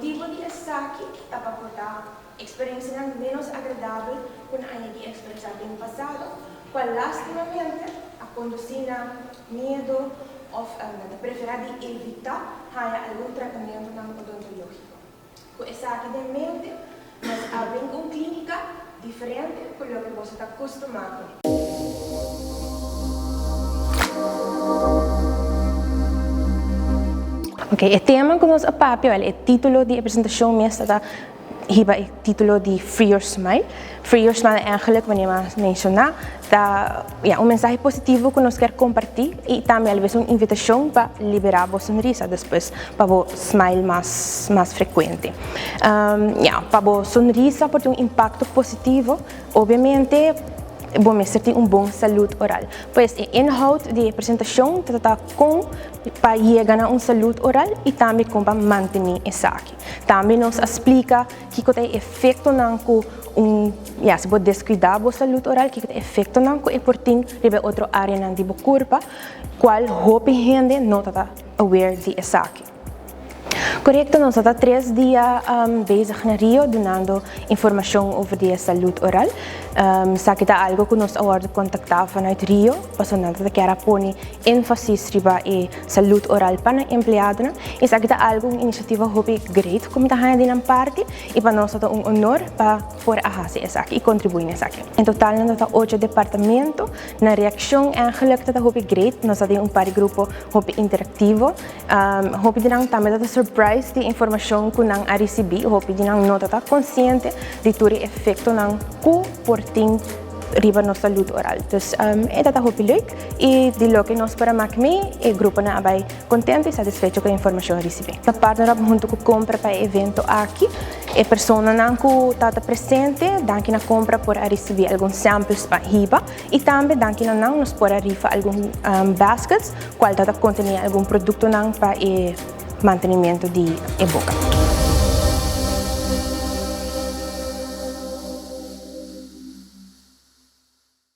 Motibo di esaki ta pa por ta experiencianan menos agradabel cu nan a yegi expresa den pasado, cual lastimamente a conduci na miedo of nan ta prefera di evita haya algun tratamentonan odontologico. Cu esaki den mente, nos a bin cu un clinica diferente cu loke boso ta custuma cune. Ok, e tema cu nos a papia, wel e titulo di e presentacion mes ta ta hiba e titulo di Free Your Smile. Free Your Smile eigenlijk, wanneer mi a menciona, ta ya un mensahe positivo cu nos kier comparti y tambe alabes un invitacion pa libera bo sonrisa despues pa bo smile mas mas frecuente. Ya, pa bo sonrisa por tin un impacto positivo, obviamente bo mester tin un bon salud oral. Pues e inhoud di e presentacion ta trata con pa yega na un salud oral y tambe con pa mantene esaki. Tambe nos a splica kiko ta e efectonan cu un, ya, si bo descuida bo salud oral, kiko ta e efectonan cu e por tin riba e otro areanan di bo curpa, cual hopi hende no ta ta aware di esaki. Corecto, nos a ta tres dia bezig na Rio dunando informacion over di e salud oral. Esaki ta algo cu nos a wordo contacta vanuit Rio, pasobra nan ta kier a pone enfasis riba e salud oral pa nan empleadonan. Esaki ta algo, un iniciativa hopi great cu mi ta haña di nan parti y pa nos ta un honor pa por a haci esaki y contribui na esaki. En total nan ta ocho departamento. Nan reaccion eigenlijk ta hopi great. Nos ta tin un par di grupo hopi interactivo. Hopi di nan tambe ta surprise di informacion cu nan a ricibi. Hopi di nan no ta consciente di tur e efectonan cu por tin riba nos salud oral. Dus e ta hopi leuk y di loke nos por a mak mee e gruponan a bay contento y satisfecho cu e informacion ricibi. Ta partner up hunto cu Compra pa e evento aki. E personanan cu tabata presente danki na Compra por a ricibi algun samples pa hiba y tambe danki na nan nos por a rifa algun baskets cual tabata contene algun productonan pa e mantenimiento di e boca.